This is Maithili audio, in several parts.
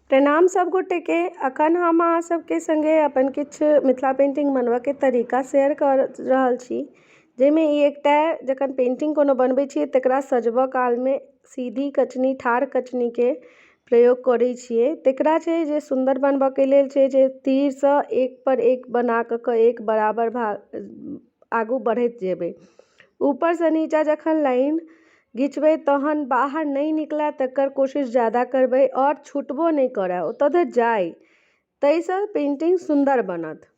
प्रणाम सब गोटेके। अखन हम अहाँ सबके संगे अपन किछु मिथिला पेंटिंग बनबऽके तरीका शेयर कर रहल छी, जाहिमे ई एकटा जखन पेंटिंग कोनो बनबै छियै तकरा सजबऽ कालमे सीधी कचनी ठाढ़ कचनीके प्रयोग करै छियै। तकरा छै जे सुन्दर बनबऽके लेल छै जे तीरसँ एक पर एक बना कऽ कऽ एक बराबर भाग आगू बढ़ैत जेबै। ऊपरसँ नीचा जखन लाइन घिचबै तहन बाहर नहि निकलै तकर कोशिश ज्यादा करबै आओर छुटबो नहि करय, ओतऽ धरि जाइ, ताहिसँ पेन्टिंग सुन्दर बनत।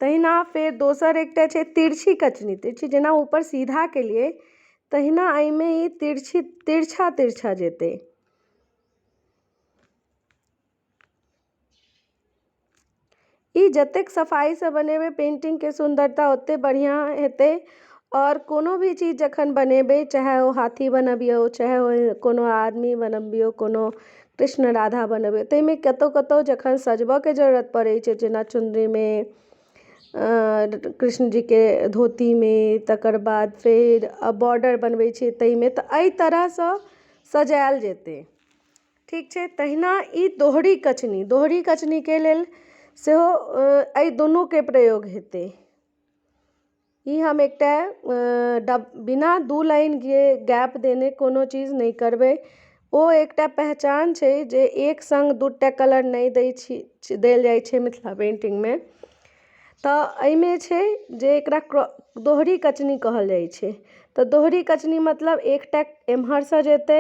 तहिना फेर दोसर एकटा छै तिरछी कचनी। तिरछी जेना ऊपर सीधा केलियै तहिना एहिमे ई तिरछी तिरछा तिरछा जेतै। ई जतेक सफाइसँ बनेबै पेन्टिंगके सुन्दरता ओतेक बढ़िआँ हेतै। आओर कोनो भी चीज जखन बनेबै, चाहे ओ हाथी बनबियौ, चाहे ओ कोनो आदमी बनबियौ, कोनो कृष्ण राधा बनबियौ, ताहिमे कतहु कतहु जखन सजबऽके जरूरत पड़ै छै, जेना चुनरीमे, कृष्ण जीके धोतीमे, तकर बाद फेर बॉर्डर बनबै छियै ताहिमे, तऽ एहि तरहसँ सजायल जेतै। ठीक छै। तहिना ई दोहरी कचनी, दोहरी कचनीके लेल सेहो एहि दुनूके प्रयोग हेतै। ई हम एकटा बिना दू लाइन गैप देने कोनो चीज नहि करबै। ओ एकटा पहचान छै जे एक सङ्ग दूटा कलर नहि दै छी, देल जाइ छै मिथिला पेन्टिंगमे। तऽ एहिमे छै जे एकरा दोहरी कचनी कहल जाइ छै। तऽ दोहरी कचनी मतलब एकटा एम्हरसँ जेतै,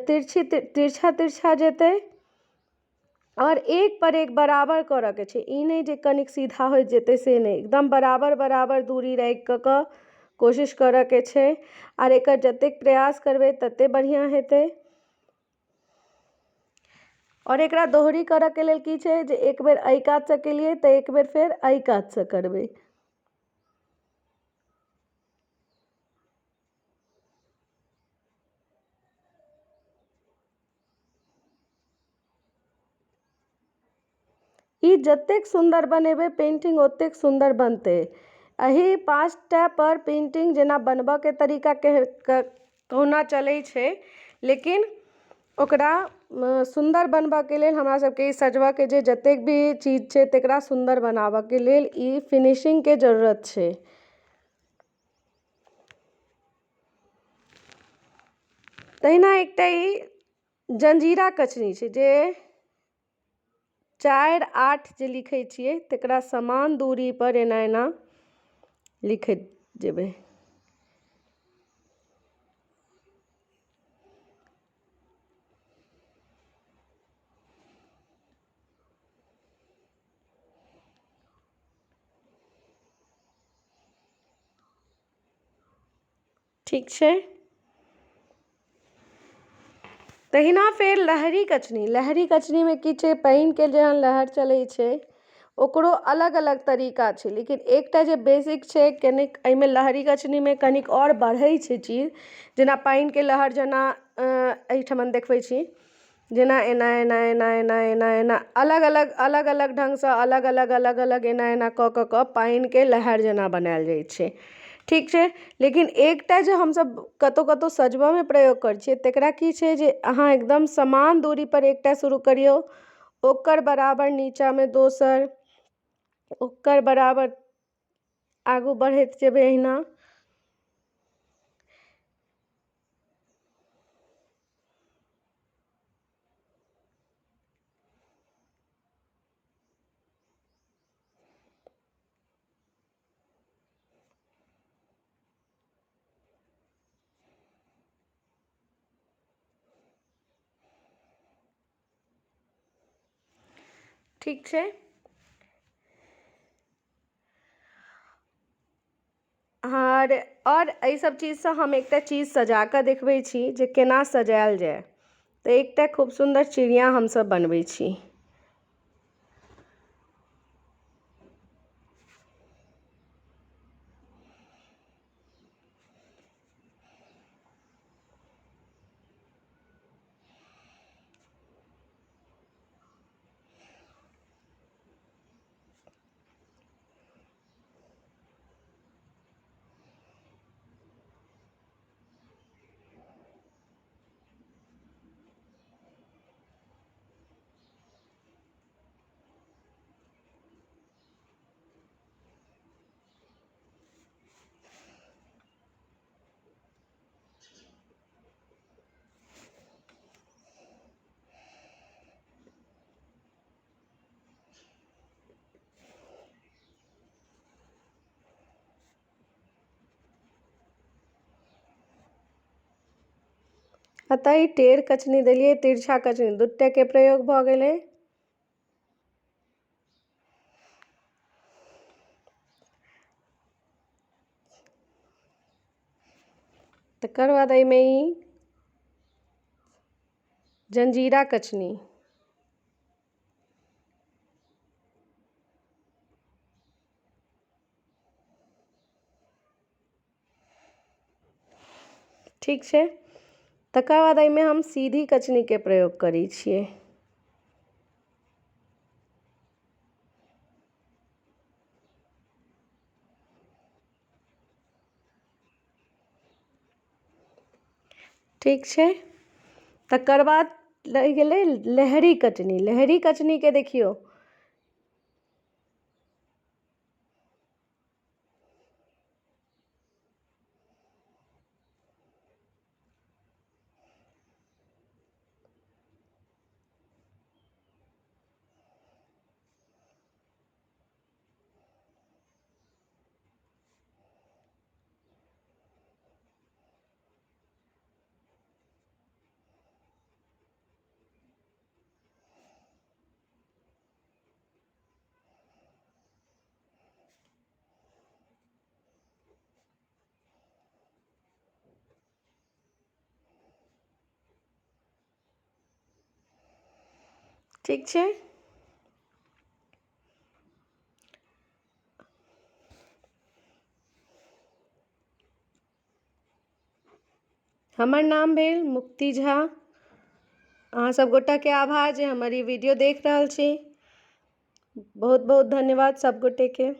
तिरछी तिरछा तिरछा जेतै आओर एक पर एक बराबर करऽके छै। ई नहि जे कनिक सीधा होइत जेतै, से नहि, एकदम बराबर बराबर दूरी राखि कऽ कऽ कोशिश करऽके छै। आर एकर जतेक प्रयास करबै ततेक बढ़िआँ हेतै। आओर एकरा दोहरी करऽके लेल की छै जे एक बेर एहि कातसँ केलियै तऽ एक बेर फेर एहि कातसँ करबै। ई जतेक सुन्दर बनेबै पेन्टिंग ओतेक सुन्दर बनतै। एहि 5टा पर पेन्टिंग जेना बनबऽके तरीका कहुना चलै छै, लेकिन ओकरा सुन्दर बनबऽके लेल हमरा सबके ई सजबऽके जे जतेक भी चीज छै तकरा सुन्दर बनाबऽके लेल ई फिनिशिंगके जरूरत छै। तहिना एकटा ई जंजीरा कचनी छै जे 4 8 जे लिखै छियै तकरा समान दूरी पर एना एना लिखैत जेबै। ठीक छै। तहिना फेर लहरी कचनी। लहरी कचनीमे की छै, पानिके जेहन लहर चलै छै ओकरो अलग अलग तरीका छै, लेकिन एकटा जे बेसिक छै कनिक एहिमे लहरी कचनीमे कनिक आओर बढ़ै छै चीज। जेना पानिके लहर जेना एहिठमन देखबै छी, जेना एना एना एना एना एना एना अलग अलग अलग अलग ढङ्गसँ अलग अलग अलग अलग एना एना कऽ कऽ कऽ पानिके लहर जेना बनायल जाइ छै। ठीक छै। लेकिन एकटा जे हमसब कतहु कतहु सजबऽमे प्रयोग करै छियै तकरा की छै जे अहाँ एकदम समान दूरी पर एकटा शुरू करियौ, ओकर बराबर नीचामे दोसर, ओकर बराबर आगू बढ़ैत जेबै एहिना। ठीक छै। आओर एहि सब चीजसँ हम एकटा चीज सजा कऽ देखबै छी जे केना सजायल जाय। तऽ एकटा खूब सुन्दर चिड़िया हमसब बनबै छी। एतऽ ई टेढ़ कचनी देलियै, तिरछा कचनी दूटाके प्रयोग भऽ गेलै। तकर बाद एहिमे ई जंजीरा कचनी। ठीक छै। तकर बाद एहिमे हम सीधी कचनीके प्रयोग करै छियै। ठीक छै। तकर बाद रहि गेलै लहरी कचनी। लहरी कचनीके देखियौ, ठीक छै। हमर नाम भेल मुक्ति झा। अहाँ सब गोटाके आभार जे हमर ई वीडियो देख रहल छी। बहुत बहुत धन्यवाद सब गोटेके।